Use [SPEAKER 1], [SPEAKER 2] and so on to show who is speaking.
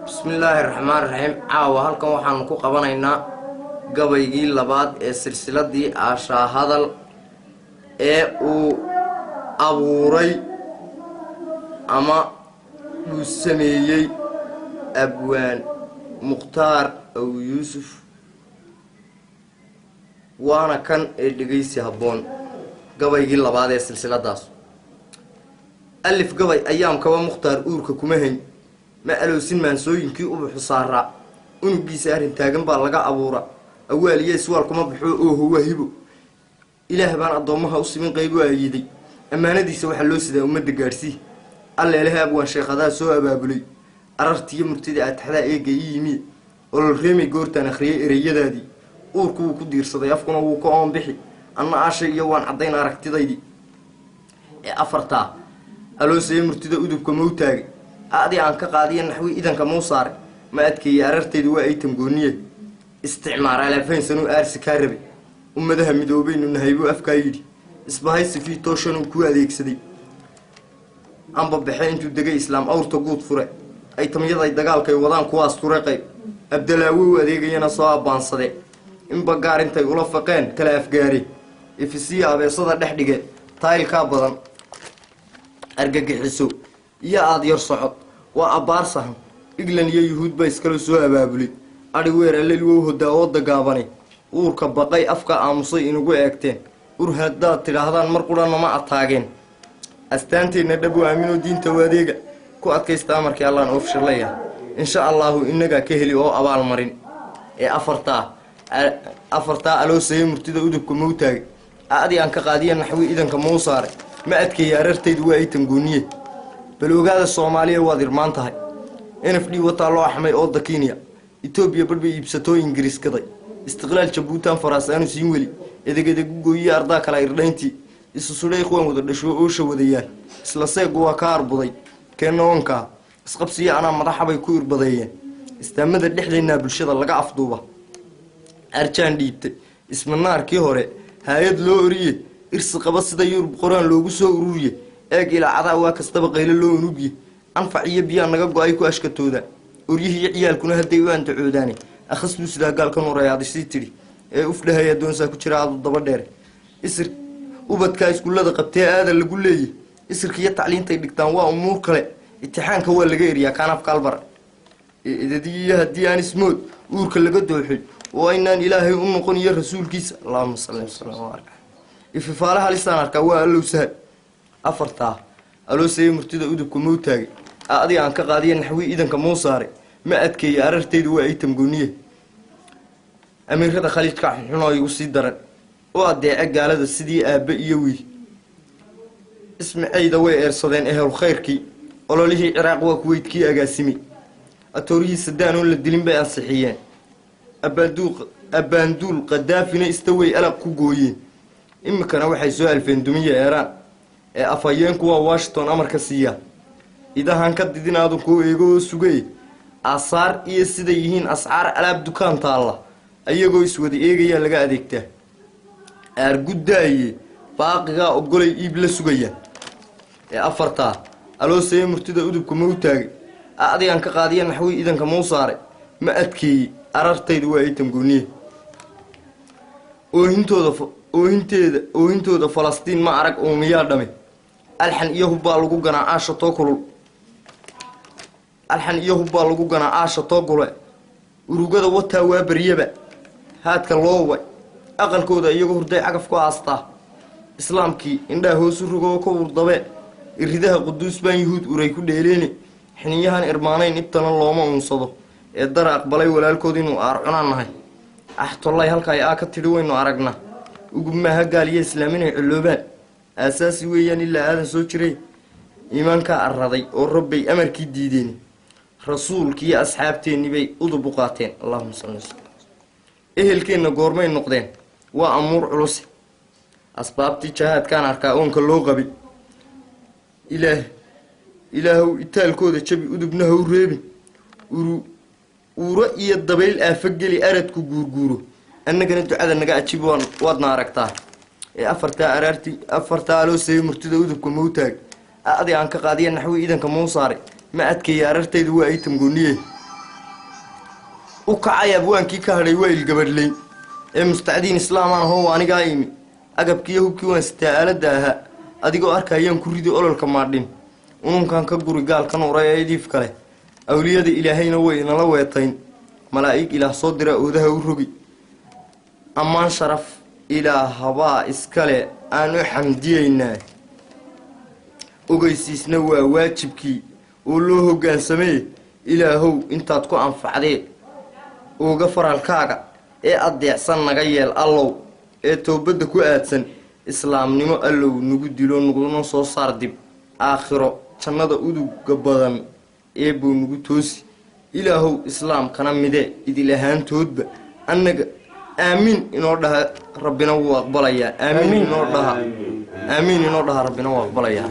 [SPEAKER 1] Bismillaahi raxmaan raxiim. Caawa halkan waxaanu ku qabanaynaa gabaygii labaad ee silsiladii Aashaa Hadal ee uu abuuray ama uu sameeyey Abwaan Mukhtaar Aw Yuusuf, waana kan ee dhegeysi habboon. Gabaygii labaad ee silsiladaas. Alif gabay ayaamkaba Mukhtaar uurka kuma hayn, ma alowsin maansooyinkii ubuxu saaraa. Unugiisa arrin taagan baa laga abuura, awaal iyo iswaal kuma baxo. Ooho, waa hibo Ilaah baan addoommaha u simin, qayb u aayiday. Ammaanadiisa waxaa loo sidaa ummadda gaadhsii. Alleelehe, abwaan sheekhadaa soo abaabulay arartiiyo murtida aataxdaa eega ii yimi. Olol reemay goortaan akhriyay ereyadaadii, uurku wuu ku diirsaday, afkuna wuu ka oon bixi. Anna aashay iyo waan caddayn aragtidaydii. Ee afartaa aloosaya murtida udubka mau taagay, adi aan ka qaadiya naxwi idanka mau saaray, ma adkeeyey arartaydu waa aytam gooniye. Isticmaar alaafaynsanuu aarsi kaa rabay, ummadaha midoobaynu nahay buu afkaa yidhi. Isbahaysi fiitooshanuu kuu adeegsaday, amba baxe intuu degay islaam awrta guud fure. Aytamyaday dagaalkay wadaan kuwaas ture qayb, Abdalaawo u adeegayana soo abbaansade. Inba gaar intay ula faqeen kala afgaare, ifisiya abeesada dhex dhige. Taayilkaa badan argagixiso iyo aada yar socod waa abbaar sahan. England iyo Yuhuud baa iskala soo abaabulay. Adhi weer alleliwow hodaa ooda gaabane. Uurka baqay, afka aamusay inugu eegteen. Ur haddaad tidhaahdaan mar qurana ma ataageen. Astaanteenna dhab u aaminoo diinta u adeega ku adkaysta. Amarkii Allaan oofshirlaya, insha Allaahu innagaa ka heli oo abaal marin. Ee afartaa aloosaya murtida udubka mau taagay, adi aan ka qaadiya naxwi idanka mau saaray, ma adkeeyey arartaydu waa aytan gooniye. Bal ogaada Soomaaliya, waad irmaan tahay. NFD wataa loo axmay ooda Kenya, Etoobiya badhbay iibsatoo Ingiriis gaday. Istiqlaal Jabuutan faraas aanu siin weli, edegedegu gooyiye ardaa kala irdhayntii. Isu sudhay ikhwaan wada dhasho oosha wadayaal, isla seegu waa ka arbuday keenaonkaa. Isqabsiya anaa madaxabay ku irbadeeyeen. Istaamada dhexdeennaa bulshada laga afduuba. Arjaan dhiibtay ismanaarkii hore, haayad loo oriye. Irsi qaba sida Yurub qoraan loogu soo ururiye. Eeg ilaacadaa waa kastaba qaylo loo unugiye. Anfac iyo biyaa naga go-ay ku ashkatooda, oryihii iyo ciyaalkuna hadday u andacoodaane. Akhas buu sidaa gaalka nuray adisii tidhi ee ufdhahay adoonsaa ku jira aadu daba dheere. Isir ubadkaa iskuullada qabtee aada lagu leeyay, isirka iyo tacliintay dhigtaan waa umuur kale. Itixaanka waa laga eriyaa kaan afkaalbar idadiyo. Haddii aan ismood uurka laga dooxin oo aynaan Ilaahay u noqon iyo rasuulkiisa, allahuma salli wasalam wbaark. Ififaale halisaan arkaa waa allow sahal. Afartaa aloosaya murtida udubka mau taagay, adiga aan ka qaadiya naxwi idanka mau saaray, ma adkeeyey arartaydu waa aytam gooniye. Amiirada Khaliijka xunxunoo igu sii daran u adeece gaalada sidii aabbe iyo wiil. Ismacayda way eersadeen ehel khayrkii. Ololihii Ciraaq waa Kuweytkii agaasimi. Atoorihii Sadaan oon la dilin bay ansixiyeen. Abbaanduul Qadaafina istaway alaq ku gooyeen. Iminkana waxay soo alfeen dumiya Eeraan. Ee afhayeenku waa Washington amarka siiya. Idahan ka didin aadu kuu eego oo sugay asaar iyo siday yihiin ascaar alaab dukaan taalla, ayagoo iswada eegayaa laga adeegtaa. Aarguddaaye baaqigaa ogolay iib la sugaya. Ee afartaa aloosaya murtida udubka mau taagay, adigaan ka qaadiya naxwi idanka mau saaray, ma adkeeyey arartaydu waa aytam gooniye. Oohintooda oohinteeda oohintooda Falastiin ma arag uumiyaa dhame. Alxan iyo hubbaa lagu ganaa aasha too kulul, alxan iyo hubbaa lagu ganaa aasha too gule. Urugada wataa waa baryaba haadka loo way, aqalkooda iyagoo hurday cagaf ku aastaa. Islaamkii indhaha hoosu rogoo ka wurdabe. Iridaha Quduus baan Yuhuud uray ku dheeleeni. Xiniyahan irmaanayn ibtana looma uunsado. Ee dara aqbalay walaalkood inuu aar cunaan nahay. Axtollay halkaay aa ka tidhi waynu aragnaa. Ugub maaha gaal iyo islaam inay colloobaan, aasaasi weeyaan ilaa Aadan soo jiray. Iimaankaa arraday oo Rabbay amarkii diideen, rasuulkiiyo asxaabteennii bay udub u qaateen. Allahuma salli waslam. Ehelkeenna goormay noqdeen waa amuur culuse. Asbaabtii jahaadkaan arkaa oonka loo qabay. Ilaah, Ilaahow itaalkooda jabi, udubna ha u reebin. Uru uuro iyo dabayl aafageli, aradku guurguuro. Annagana ducada naga ajib, waadna aragtaa. Ee afartaa araarti afartaa aloosaya murtida udubka mau taag, adi aan ka qaadiya naxwi idanka mau saaray, ma adkeeya arartaydu waa aytam gooniye. U kacay abwaankii ka hadhay waa ilgabadhley ee mustacdiin islaamaan ahow anigaa imi agabkiiyo hubkii waan sitaa aaladda ahaa adigoo arkayaan ku ridi ololka maadhin ununkan ka guri gaalkan uray ee idiif kale. Awliyada Ilaahayna way inala weetayn, malaa'ig Ilaah soo dira oodaha u rogi. Ammaan sharaf Ilaahabaa iskale aan u xamdiyeynaa, ogeysiisna waa waajibkii oo loo hoggaansamee. Ilaahow intaad ku anfacdee ooga faralkaaga ee addeecsan naga yeel Allow, ee toobadda ku aadsan islaamnimo Allow nagu dilo, naguna soo saar dib aakhiro jannada uduga badan eebbow nagu toosi. Ilaahow islaamkana mide idil ahaantoodba annaga. Aamiin inoo dhaha, Rabbina wuu aqbalayaa. Aamiin inoo dhaha, aamiin inoo dhaha, Rabbina wuu aqbalayaa.